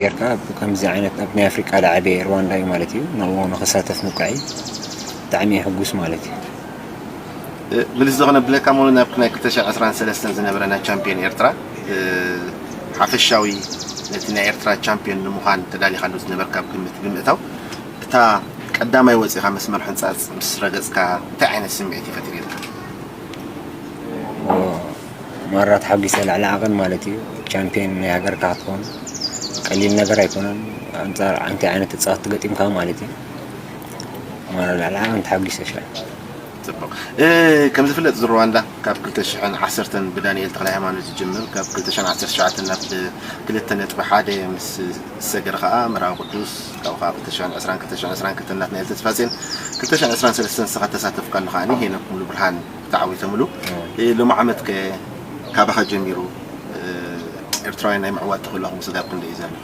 ጌርካ፣ ከምዚ ዓይነት ኣብ ናይ ኣፍሪቃ ዝዓበየ ሩዋንዳ እዩ ማለት እዩ። ናብኡ ንኽሳተፍ ምብቃዐይ ብጣዕሚ እየ ሕጉስ ማለት እዩ። ብልስ ዝኾነ ብለካ ሞ ናብ ናይ ክልተ ሽሕን ዕስራን ሰለስተን ዝነበረ ናይ ቻምፒዮን ኤርትራ ሓፈሻዊ ነቲ ናይ ኤርትራ ቻምፒዮን ንምዃን ተዳሊኻሉ ዝነበርካ ኣብ ግምት ብምእታው እታ ቀዳማይ ወፂኻ መስመር ሕንፃፅ ምስ ረገፅካ እንታይ ዓይነት ስምዒት እዩ ፈጢሩልካ? ማራ ተሓጒሰ ልዕሊ ዓቐን ማለት እዩ። ቻምፒዮን ናይ ሃገርካ ክትኮን ቀሊል ነገር ኣይኮነን። ኣንፃር ኣንታይ ዓይነት ተፃወትቲ ገጢምካ ማለት እዩ። ማራ ልዕሊ ዓቐን ተሓጒሰ ሻዕ። ፅቡቕ። ከም ዝፍለጥ እዚ ሩዋንዳ ካብ ክልተ ሽሕን ዓሰርተን ብዳንኤል ተኽለ ሃይማኖት ዝጅምር፣ ካብ ክልተ ሽሕን ዓሰርተ ሸውዓተን ናብ ክልተ ነጥቢ ሓደ ምስ ዝሰገር ከዓ መርሃዊ ቅዱስ፣ ካብኡ ከዓ ክልተ ሽሕን ዕስራን ክልተ ሽሕን ዕስራን ክልተ ናትናኤል ተስፋጼን፣ ክልተ ሽሕን ዕስራን ሰለስተን ንስኻ ተሳተፍካሉ ከዓ ሄኖክ ሙሉ ብርሃን ተዓዊቶምሉ። ሎሚ ዓመት ከ ካባኻ ጀሚሩ ኤርትራውያን ናይ ምዕዋት ተኽእሎኹም ስጋብ ክንደይ እዩ ዘሎ?